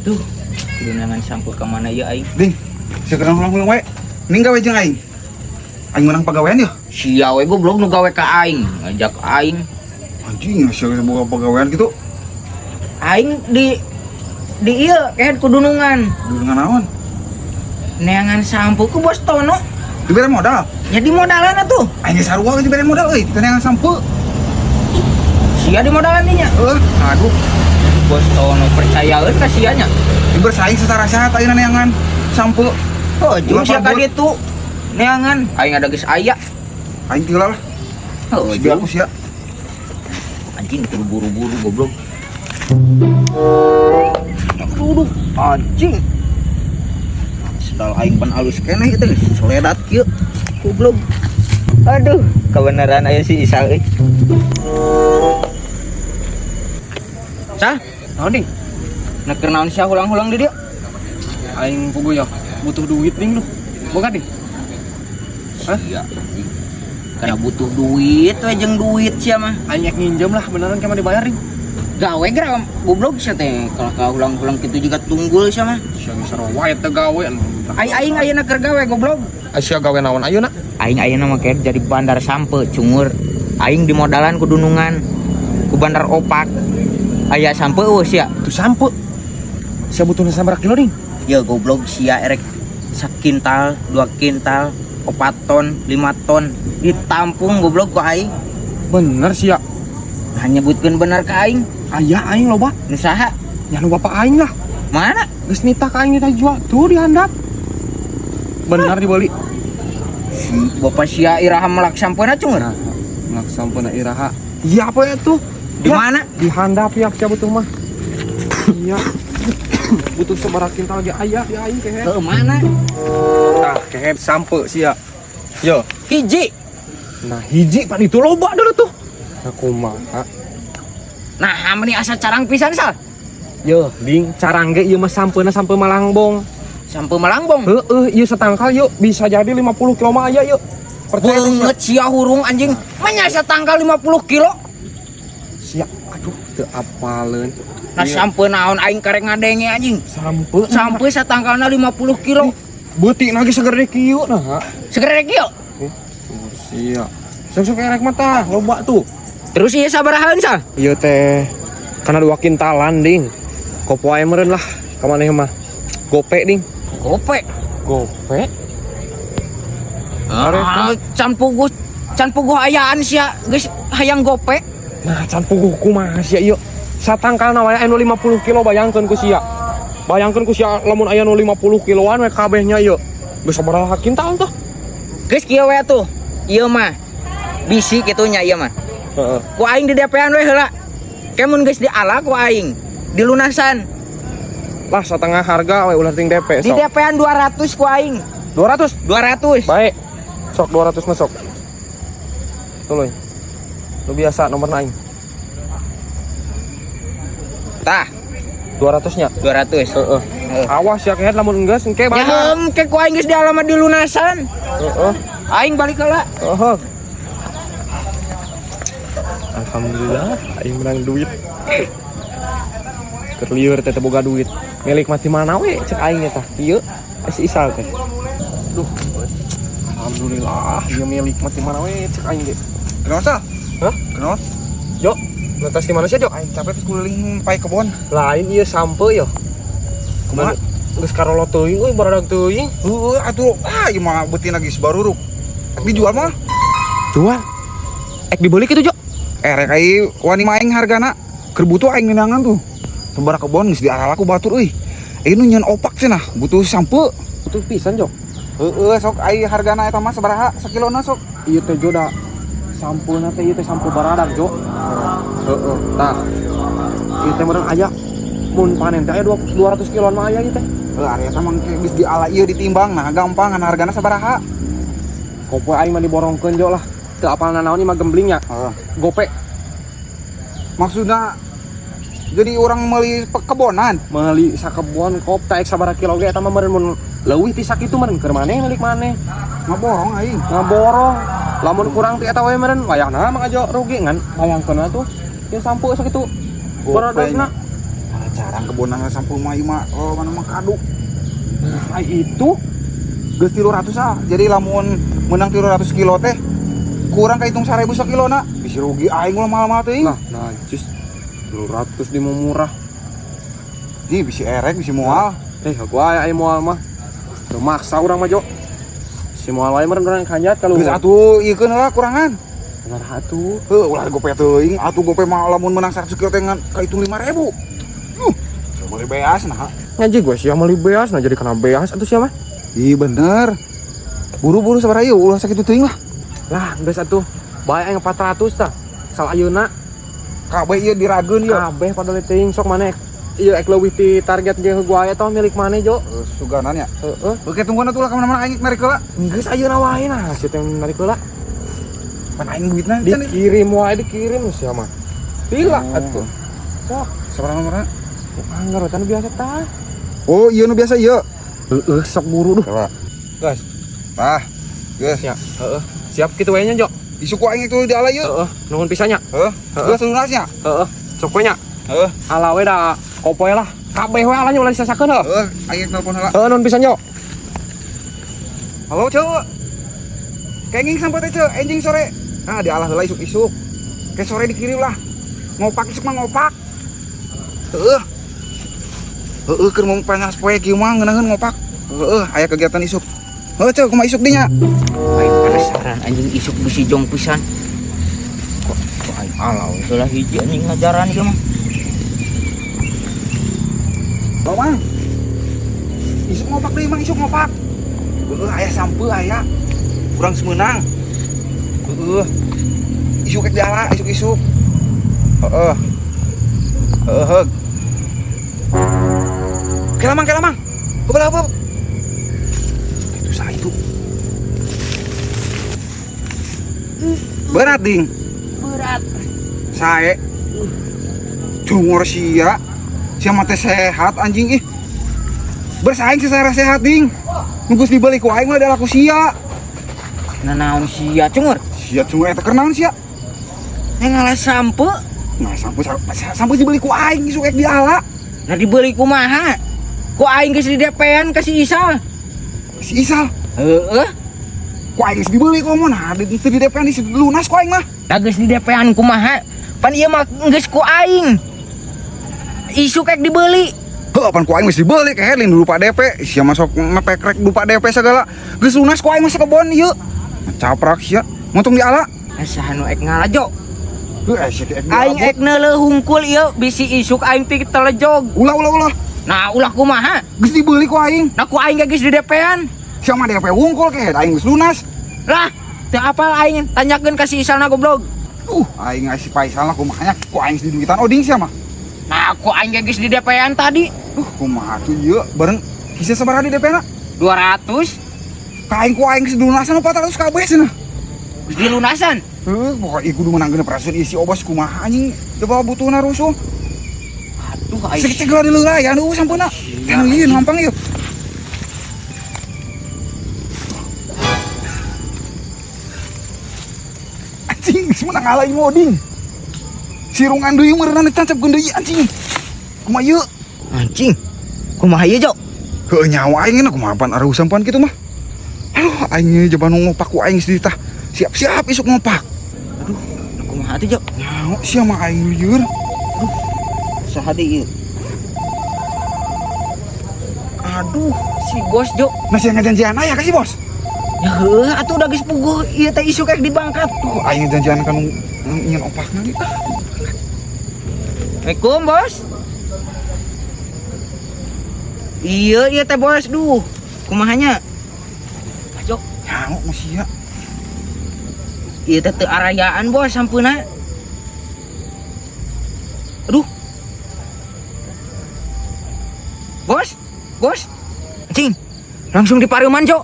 Tuh, kudu sampeu ka mana ya aing? Ding, sia kenal ulang-ulang wae. Ning gawe jeung aing. Aing menang pagawean ya. Sia we goblok nu gawe ka aing, ngajak aing. Anjing, sia geus boga pagawean gitu. Aing di ieu kehed ku dunungan. Dunungan naon? Neangan sampeu ku Bos Tono. Dibere modal. Ya di modalan atuh. Aing geus sarua geus dibere modal euy, neangan sampeu. Sia di modalan dinya. Heuh, aduh. Bos Tono percayaeun ka sia nya. Bersaing secara sehat ayeuna neangan sampeu. Oh, jeung Ulah sia ka pabot. ditu. Neangan aing ada geus aya. Aing tila lah. Oh, Sia jeung aku sia. Anjing kudu buru-buru goblok. Aduh, anjing. Sendal aing pan alus keneh ieu teh soledat kieu. Goblok. Aduh, kebenaran aya si Isal euy. Sah, Naon, Ding? Nah keur naon sia hulang-hulang di dieu? Aing pugu ya, butuh duit, Ding, lu. Boga, Ding? Hah? Sia anjing. Karena butuh duit we jeung duit sia mah. Aing ek nginjem lah, beneran kayak dibayar, Ding. Gawe geura goblok sia teh. Kalau ka hulang-hulang kitu juga tunggul sia mah. Sia geus wae teu gawe. Aing aing ayeuna keur gawe goblok. Sia gawe naon ayeuna? Aing ayeuna mah kayak jadi bandar sampe cungur. Aing dimodalan ku dunungan ku bandar opak. Aya sampe eueuh sia. Tuh sampe. Sia butuh sabaraha kilo, Ding? Ya goblok sia erek sakintal, 2 kintal, 4 ton, 5 ton ditampung goblok ku aing. Bener sia. Nah, nyebutkeun bener ka aing. Aya aing loba. Nu saha? Ya nu bapak aing lah. Mana? Geus nitah ka aing nitah jual. Tuh di handap. Bener dibeli. Si bapak sia iraha melak sampeuna cungur. Nah, melak sampeuna iraha. Iya apa ya tuh? Di mana? Di handap ya sia butuh mah. Iya. Butuh sabaraha kintal ge aya di aing kehed. Heuh, mana? Tah, kehed sampe sia. Yo. Hiji. Nah, hiji pan itu loba dulu tuh. Nah, kumaha? Nah, meni asa carang pisan sal. Yo, Ding, carang ge ieu mah sampeuna sampe Malangbong. Sampe Malangbong. Heeh, ieu setangkal yuk bisa jadi 50 kilo mah aya yuk. Percaya teh, sia. Banget sia hurung anjing. Manya satangkal 50 kilo. Sia, aduh, teu apaleun. Nah, Iya. sampe naon aing karek ngadenge anjing. Sampe Sampe satangkalna 50 kilo. Beuti lagi segede kieu nah. Segede kieu. Sia. Sok-sok erek mah tah, loba tuh. Terus ieu sabarahaan sal? Ieu teh kana 2 kintalan, Ding. Kopo ae meureun lah ka maneh mah. Gope, Ding. Gope. Gope? Ah, can puguh ayaan sia geus hayang gope. Nah, can puguh kumaha sia ieu? Satangkalna wae anu 50 kilo bayangkeun ku sia. Bayangkeun ku sia lamun aya nu 50 kiloan we kabehnya ieu. Geus sabaraha kintal tuh? Geus kieu we tuh. Ieu mah bisi kitu nya ieu mah. Heeh. Ku aing di DP-an we heula. Ke mun geus diala ku aing dilunasan. Lah setengah harga we ulah ting DP Di sok. DP-an 200 ku aing. 200? 200. Baik. Sok 200 masuk. Tuluy. Lu biasa nomor aing. Tah, 200 nya. 200. Heeh. Heeh. Awas ya kehed lamun enggeus engke Ya bayar. engke ku aing geus diala mah dilunasan. Heeh. Aing balik heula. Heeh. Alhamdulillah aing menang duit. Keur lieur teh teu boga duit. Milik mati mana we cek aing eta. Kieu si Isal teh. Duh. Alhamdulillah ieu milik mati mana we cek aing ge. Kenapa sal? Hah? Kenapa? Jo, netas di mana sih, Jo? Aing capek terus keliling pai kebon. Lain ieu sampe yo. Kumaha? Geus karolo teuing euy baradag teuing. Heueuh atuh, ah ieu mah beutina geus baruruk. Rek dijual mah. Jual. Ek dibeli kitu, Jo. Eh rek ai wani mah aing hargana. Keur butuh aing ngeunangan tuh. Sabaraha kebon geus diarala ku batur euy. Ieu nu nyeun opak cenah, butuh sampe. Butuh pisan, Jo. Heeh, sok ai hargana eta mah sabaraha sakilona sok? Ieu teh Jo da sampeuna teh ieu teh sampe baradag, Jo. Heeh, tah. Ieu teh meureun aya mun panen teh aya 200 kiloan mah aya ieu teh. Heuh, ari eta mah engke geus diala ieu ditimbang nah gampang ngan hargana sabaraha? Kopo aing mah diborongkeun Jo lah. Teu apal nanaon ieu mah gemblingnya. Heeh. Gope. Maksudna jadi orang meuli kebonan. Meuli sakebon kop teh sabaraha kilo ge eta mah meureun mun leuwih ti sakitu meureun keur maneh milik maneh. Ngaborong aing. Ngaborong. Lamun kurang ti eta we meureun wayahna mah aja rugi ngan bayangkeun atuh. Ieu sampe sakitu. Baradagna. Cara Datang kebon sampeu mah ieu mah oh mana mah kadu. Nah, itu Geus 300 ah. Jadi lamun menang 300 kilo teh kurang kahitung 1000 sakilo na. Bisi rugi aing ulah mahal-mahal teuing. Lah, najis. 300 di mau murah. Ih, bisi erek, bisi moal. Aku aya aya moal mah. Teu maksa urang mah, Jo. Si moal wae meureun urang kanjat kalau. Geus atuh ieu keun heula kurangan. Bener atuh. Heuh, ulah gope teuing, atuh gope mah lamun menang 100 kilo teh ngan kahitung 5000. Meuli beas nah. Ngaji gua sia meuli beas, nah jadi kena beas atuh sia mah. Ih bener. Buru-buru sabaraha ieu ulah sakitu teuing lah. Lah, geus atuh. Bae aing 400 tah. Sal ayeuna Kabeh ieu dirageun ieu. kabeh padahal teuing sok maneh. Ieu ek leuwih ti target ge gua aya tah milik maneh, Jo. Suganan ya. Heeh. Oke tungguan atuh lah kemana-mana aing narik heula. Geus ayeuna wae nah, sia teh narik heula. Pan aing duitna can. Dikirim wae dikirim sia mah. Pila atuh. Sok, Sabaraha nomorna? anggar tan biasa tah. Oh, iya nu biasa ieu. Heeh, sok buru duh. Coba. Gas. Tah. Geus. Ya, heeh. Siap kitu wae nya, Jo. Isuk ku aing itu diala ieu. Heeh, nuhun pisan nya. Heuh. Geus lunasnya. Heeh, sok we nya. Heuh. Ala we da kopoe lah. Kabeh we alanya ulah disasakeun heuh. Heuh, aing telepon heula. Heeh, nuhun pisan, Jo. Halo, Ceu. Kenging sampai teh, Ceu, enjing sore. Nah, dialah heula isuk-isuk. Ke sore dikirim lah. Ngopak isuk mah ngopak. Heuh. Heuh, keur mau panas poe kieu mah ngeunaheun ngopak. Heuh, aya kegiatan isuk. Heuh, Ceu, kumaha isuk dinya? Aing penasaran anjing isuk bisi jong pisan. Kok kok aing alau heula hiji anjing ngajaran ieu mah. Halo, Mang. Isuk ngopak deui, Mang, isuk ngopak. Heuh, aya sampeu aya. Kurang semenang. Heuh. Isuk ek diala, isuk-isuk. Heeh. Heeh, heug. Kela Mang, kela Mang. Bebelah, bebelah. Itu sah itu. Berat, ding. Berat. Sae. Cungor sia. Sia mah teh sehat anjing ih. Bersaing secara sehat, ding. Nunggu dibeli ku aing mah da laku sia. Nah naon sia cungur? Sia cungur eta keur naon sia? Yang ngalah sampeu. Nah, sampeu dibeli ku aing isuk ek diala. Nah dibeli kumaha? Ku aing geus di DP-an ka si Isal. Si Isal. Heeh. Ku aing geus dibeli komo nah di teu di DP-an di lunas ku aing mah. Da geus di DP-an kumaha? Pan ieu mah geus ku aing. Isuk ek dibeli. Heuh, pan ku aing geus dibeli ke lain lupa DP. Sia masuk mepekrek lupa DP segala. Geus lunas ku aing mah sakebon ieu. Caprak sia. Montong diala. Asa nu ek ngalah, Jo. Heuh, sia ek diala. Aing ek neuleuh hungkul ieu bisi isuk aing ti telejog. Ulah ulah ulah. Nah, ulah kumaha? Geus dibeli ku aing. Nah ku aing ge geus di DP-an. Sia mah DP wungkul ke aing geus lunas. Lah, teu apal aing tanyakeun ka si Isalna goblok. Aing ngasih Faisal lah kumaha nya ku aing geus diduitan oding sia mah. Nah, ku aing ge geus di DP-an tadi. Kumaha tuh ieu bareng kisah sabaraha di DP-na? 200. Ka aing ku aing geus dilunasan 400 kabeh cenah. Geus dilunasan. Heuh, pokoke ieu kudu menangkeun perasaan ieu si Obos kumaha anjing coba butuhna rusuh. Aduh, aing. Sakitu geura dileulayan eueuh sampeuna. Kan ieu hampang ieu. Anjing, geus menang alay ngoding. Sirungan deui meureunna cancapkeun deui anjing. Kumaha ieu? Anjing. Kumaha ieu, Jo? Heuh nyawa aing kumaha pan aruh sampan kitu mah. Aduh, aing ieu jaba nu ngopak ku aing geus ditah. Siap-siap isuk ngopak. Aduh, kumaha atuh, Jo? Nyawa sia mah aing lieur. Aduh, saha deui ieu? Aduh, si bos, Jo. Nah, sia ngajanjian aya ka si bos? Ya heuh, atuh udah geus puguh ieu teh isuk ek dibangkat. Tuh, aing janjian ka nu ingin opakna ge. Assalamualaikum, Bos. Iya, iya teh bos, duh. Kumahanya? Ajo. Nyaho mah sia. Ieu teh teu arayaan, Bos, sampeuna. Aduh. Bos, bos. Anjing. Langsung dipareuman, Jo.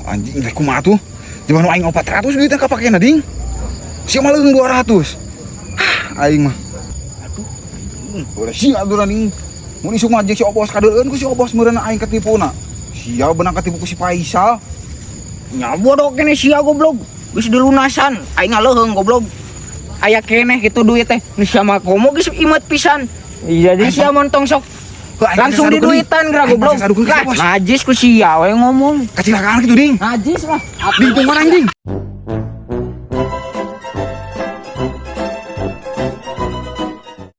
Anjing teh kumaha tuh? Zaman aing 400 duitna kapakena ding. Sia mah leung 200. Ah, aing mah. Aduh, anjing. Udah sia atuh ding. Mun isuk mah jeung si Obos kadeueun ku si Obos meureunna aing ketipuna. Sia benang ketipu ku si Faisal. Nya bodoh keneh sia goblok. Geus dilunasan, aing ngaleuheung goblok. Aya keneh kitu duit teh. Nu sia mah komo geus imet pisan. Iya, jadi sia montong sok Heuh, aing Langsung sadukeun, Ding. diduitan geura Aing goblok. sadukeun, Lah, bos. najis ku sia we ngomong. Kecelakaan gitu, Ding. Najis lah. Ding, tungguan aing, Ding.